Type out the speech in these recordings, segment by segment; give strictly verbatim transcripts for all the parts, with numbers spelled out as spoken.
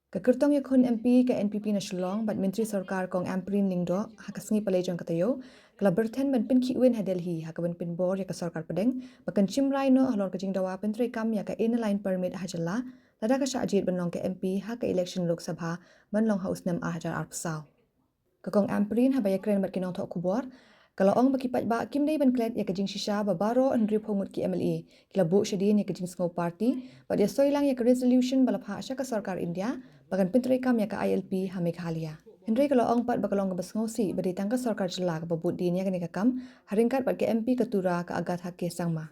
Ka kyrtong ïakhun M P ka N P P na Shillong bad Myntri Sorkar Kong Ampareen Lyngdoh ha ka sngi Palei jong ka taïew ka la byrthen ban pynkhih win ha Delhi ha kaban pynbor ïa ka sorkar pdeng ba kan shim rai noh halor ka jingdawa pyntreikam ïa ka Inner Line Permit ha jylla lada ka shah jied ban long ka M P ha ka election Lok Sabha ban long ha u snem ar hajar arphew saw. Ka Kong Ampareen haba ïakren bad ki nongthoh khubor ka la ong ba ki paidbah kim dei ban klet ïa ka jingshisha ba baroh hynriewphew ngut ki M L A ki la buh shadien ïa ka jingsngew party bad ïasoi lang ïa ka resolution ba la phah sha ka sorkar India ba kan pyntreikam ïa ka I L P ha Meghalaya. Hynrei ka la ong pat ba ka long kaba sngewsih ba dei tang ka sorkar jylla kaba bud dien ïa kane ka kam ha ryngkat bad ka M P ka Tura ka Agatha K Sangma.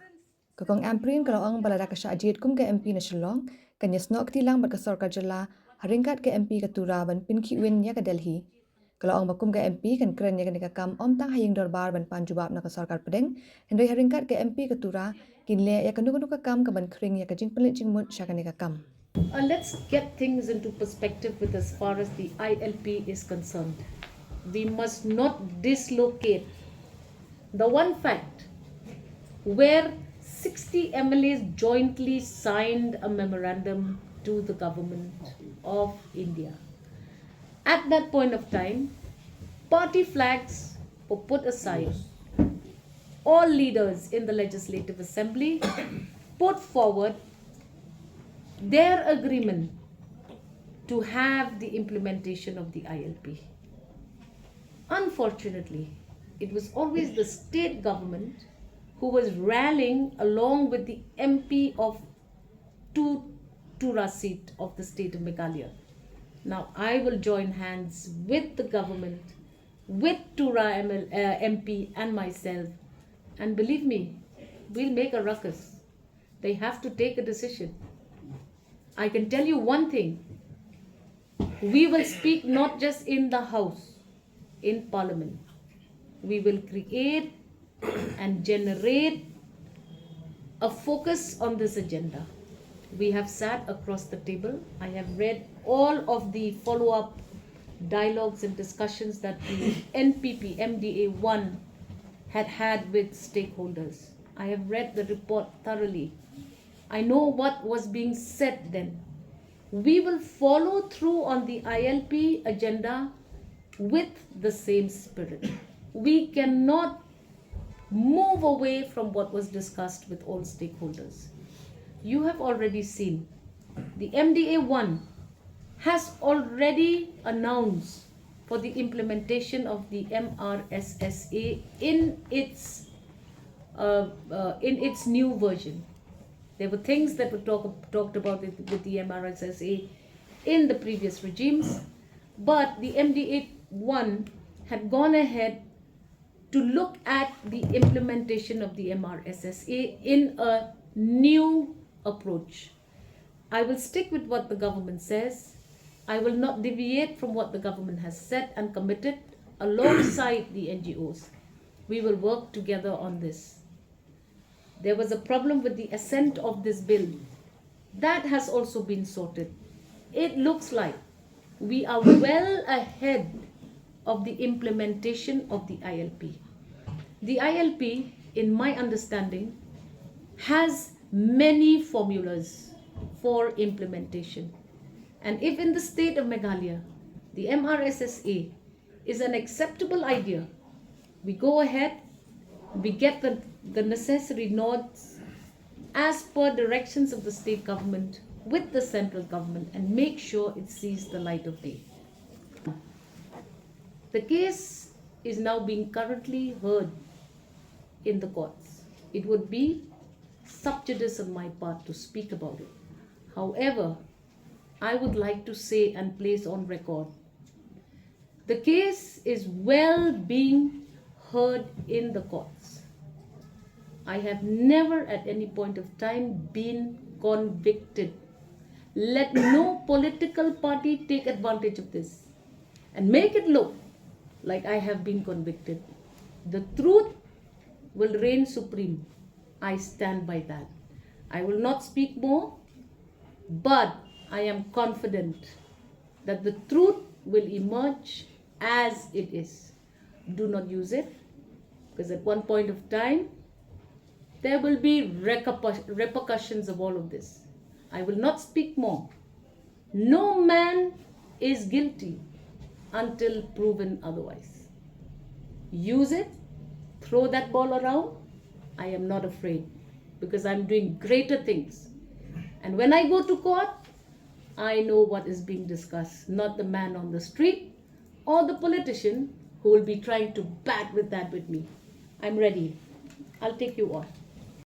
Ka Kong Ampareen ka la ong ba lada ka shah jied kum ka M P na Shillong kan ïasnoh kti lang bad ka sorkar jylla ha ryngkat ka M P ka Tura ban pynkhih win ïa ka Delhi. Ka la ong ba kum ka M P kan kren ïa kane ka kam ym tang ha ïing dorbar ban pan jubab na ka sorkar pdeng, hynrei ha ryngkat ka M P ka Tura kin leh ïa kano kano ka kam kaban khring ïa ka jingpynleit jingmut sha kane ka kam. Uh, let's get things into perspective with as far as the I L P is concerned. We must not dislocate the one fact where sixty M L As jointly signed a memorandum to the government of India. At that point of time, party flags were put aside. All leaders in the Legislative Assembly put forward their agreement to have the implementation of the I L P. Unfortunately, it was always the state government who was rallying along with the M P of two Tura seat of the state of Meghalaya. Now I will join hands with the government, with Tura M L, uh, M P and myself, and believe me, we'll make a ruckus. They have to take a decision. I can tell you one thing. We will speak not just in the House, in Parliament. We will create and generate a focus on this agenda. We have sat across the table. I have read all of the follow-up dialogues and discussions that the N P P M D A one had had with stakeholders. I have read the report thoroughly. I know what was being said then. We will follow through on the I L P agenda with the same spirit. We cannot move away from what was discussed with all stakeholders. You have already seen the M D A one has already announced for the implementation of the M R S S A in its uh, uh, in its new version. There were things that were talk, talked about with, with the M R S S A in the previous regimes, but the M D A one had gone ahead to look at the implementation of the M R S S A in a new approach. I will stick with what the government says. I will not deviate from what the government has said and committed alongside the N G Os. We will work together on this. There was a problem with the assent of this bill. That has also been sorted. It looks like we are well ahead of the implementation of the I L P. The I L P, in my understanding, has many formulas for implementation. And if in the state of Meghalaya, the M R S S A is an acceptable idea, we go ahead, we get the, the necessary nods as per directions of the state government with the central government and make sure it sees the light of day. The case is now being currently heard in the courts. It would be sub judice on my part to speak about it. However, I would like to say and place on record, the case is well being heard in the courts. I have never at any point of time been convicted. Let no political party take advantage of this and make it look like I have been convicted. The truth will reign supreme. I stand by that. I will not speak more, but I am confident that the truth will emerge as it is. Do not use it, because at one point of time, there will be repercussions of all of this. I will not speak more, No man is guilty until proven otherwise. Use it, throw that ball around. I am not afraid because I'm doing greater things. And when I go to court, I know what is being discussed, not the man on the street or the politician who will be trying to bat with that with me. I'm ready. I'll take you on.